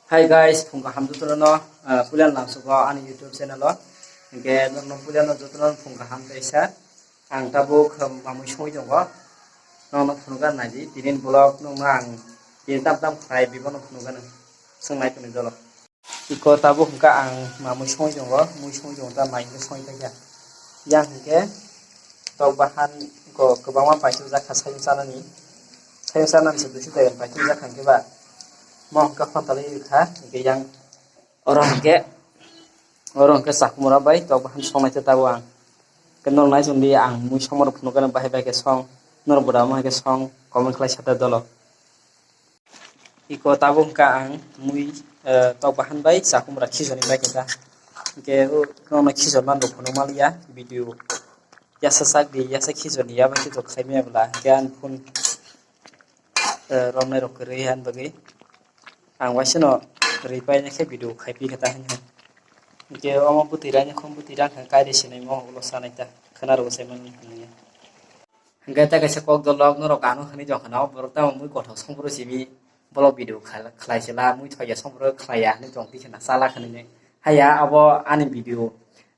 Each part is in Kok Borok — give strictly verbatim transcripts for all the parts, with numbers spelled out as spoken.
Hi guys, phung kaham jotono, ah, puila lamsugo ani YouTube channel o. Hingke norokno puila no jotono phung kaham kaisa. Ang tabuk, um, mamui songwi tongo. Nono phunukha naidi, tini vlog nokno ang tini tam tam khlai bibono phunukha nang. Swngnai tongni dolo. Iko tabuk hwnkha ang mamui songwi tongo, mui songwi tongo ta mai hwnkhe songwi paikha. Yang hwnkhe tok bahan ko kwbangma paithakjak kha sayung chanani. Sayung chanani se duisu bai paithakjak kha hwnkhe ba. Mo hwnkha khontalwi rwkha, hwnkhe yang oro hwnkhe, oro hwnkhe chakhumra bai tok bahan songnai khe tabuk ang. Khe norok nai chwng di ang mui songmarok phunukgani bahai bai khe song, norok bo da omo hai khe song, comment khlai sata dolo. Iko tabuk hwnkha ang mui, eh, tok bahan bai chakhumra khichoni bai khe ta. Hwnkhe o norokno khichon manrok phunuk manliya video. Yasa sak di, yasa khichoni ya bai khe tok khai maya bwla. Hwnkhe ang phone, eh, romnai rok kwrwi han bagwi. Ang waisano rwi paina khe video khai pi khe ta hinwi. Hwnkhe omo bwtwi rani khum bwtwi rang kha kairi sinai mo ulo sanai ta. Khwna rw sai mani hinwi. Hwnkhe tei kaisa kok dolok norok ano hwnwi tong khna, borok tamo mui kothok songphuru simi vlog video khlai-, khlai sila, mui thoi ya songphuru khlai ya hwnwi tong twi khna, chala khna hwnwi. Haya abo ani video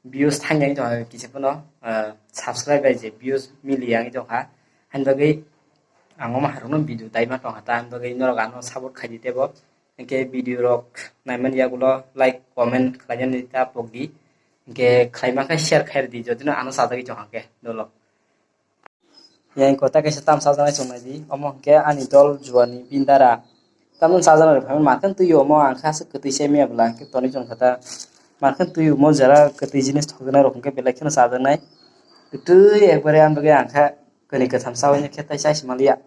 views thangya wngwi tong kha, kisa phano, ah, subscribe bai je views miliya wngwi tong kha. Hani bagwi ang omo harokno video daima tong kha ta, hani bagwi norok ano support khai di teibo. Hwnkhe video rok naimani yagulo like, comment khlainani ta pokdi. Hwnkhe khlai mankha share khai rwdi, jodi no ano sajagwi tong kha khe dolo. Yang kota kaisa tam sajana chong nai di. Omo hwnkhe ani dol juani bindara. Tamoni sajana rok phaimani mankhe twi omo ang khe aswk kwtwi se mia bwla hwnkhe tonwi chong kha ta. Mankhe twi omo jera kwtwi jinis thokgwnai rok hwnkhe belai kheno sajaknai. Kwtwi ekbare ang bagwi ang khe kwnwi kwtham chaui khe tai chai se manliya.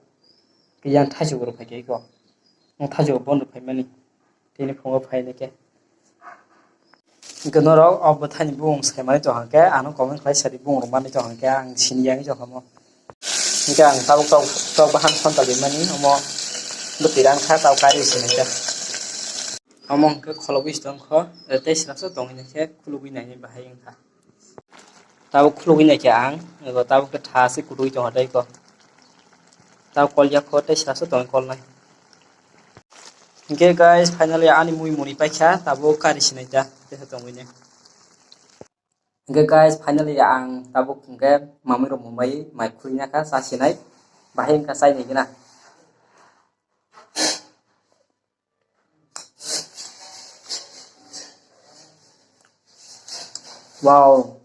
Yang thaichuk rok phai khe iko. Ang thaichuk bondo phaimani. Tini phungo phainai khe. Hwnkhe norok o bwthaini bumung saimani tong kha khe, ano comment khlai sadi bumung rwmani tong kha khe, ang sini yang tong kha mo. Hwnkhe ang tabuk tok, tok bahan phone tongwi mani, omo bwtwi rang kha, tabuk kaiwi sinai kha. Omo hwnkhe kholobwi tong kho, tei srapsa tongwi nai khe khulugwi nainai bahai wng kha. Tabuk khulugwi naikhe ang, ego tabuk khe tha se kutui tongkha tei ko. Tabuk kol ya kho tei srapsa tongwi kol nai. Hwnkhe guys, finally ani mui muni paikha, tabuk kari sinai ta, tesa tongwi nai. Hwnkhe guys, finally ang tabuk hwnkhe mamui rok mumbai mai khulina kha, cha sinai, bahai wngkha chai nai gina. Wow.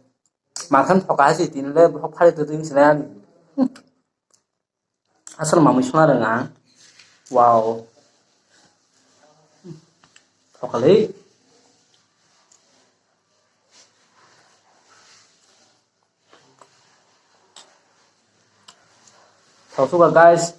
Makan thoka si tini le bohok phari tu tini sini ani. Asal mamui sona rwng ang. Wow. Thokali. Thoksuka guys.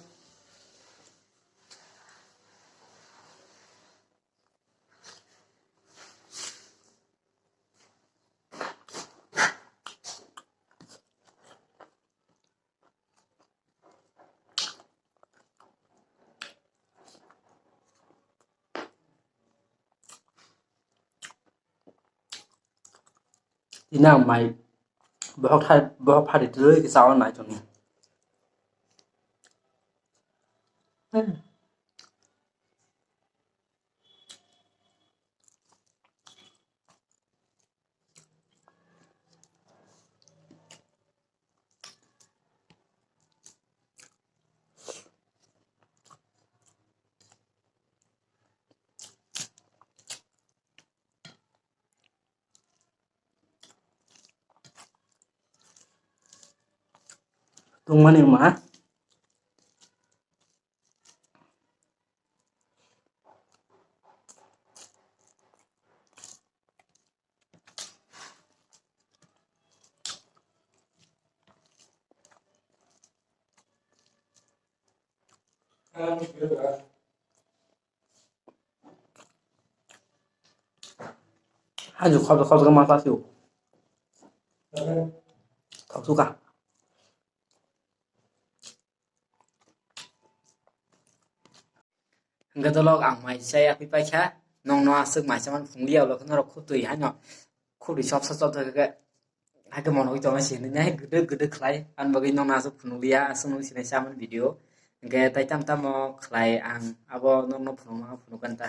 Ina mai bohok thai, bohok phari twi kisa on nai tuni. Tungmani ma. Haju khobjo khobjo ma ta siu. Thok suka. Hwnkhe dolok ang mai chai yaphi paikha, nokno aswk mai chamani phungliya, ulo khe norok khutui haino khutui chopsa chopsa khe haikhe monogwi tongna se hinwi nai gwdwk gwdwk khlai, ani bagwi nokno aswk phunukliya, aswk nung sinai chamani video. Hwnkhe tai tamo tamo khlai ang abo nokno phunukma phunukgani ta.